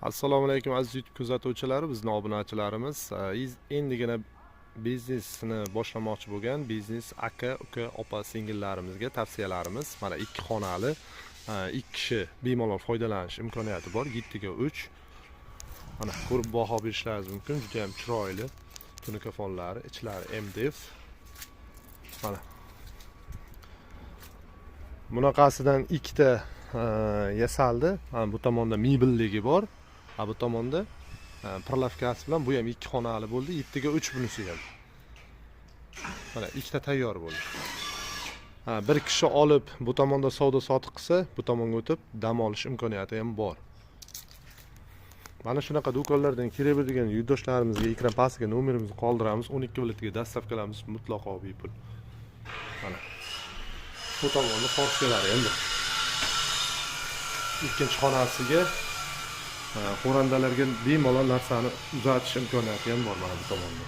Assalomu alaykum, aziz YouTube kuzatuvchilari, bizni obunachilarimiz. Endigina biznesni boshlamoqchi bo'lgan biznes aka, uka, opa, singillarimizga tavsiyalarimiz. Mana, ikki xonali, ikki kishi bemalol foydalanish imkoniyati bor. 7 ga 3. Mana, ko'rib baho berishlaringiz mumkin. Juda ham chiroyli tunuka fonlari, ichlari MDF. Mana. Bunaqasidan ikkita yasaldi. Mana, bu tomonda mebelligi bor. Ha, bu tomonda прилавка si bilan bu ham ikki xonali bo'ldi. 7 ga 3 bunisi ham. Mana, ikkita tayyor bo'ldi. Ha, bir kishi olib bu tomonda savdo sotiq qilsa, bu tomonga o'tib dam olish imkoniyati ham bor. Mana shunaqa do'konlardan kerak bo'ladigan yurtdoshlarimizga ekran pastiga nomerimizni qoldiramiz. 12 viloyatga доставка lamiz mutlaqo bepul. Mana. Bu tomonda forskalari endi. Ikkinchi xonasiga xo'randalarga bemalol narsani uzatish imkoniyati ham bor mana bu tomonda.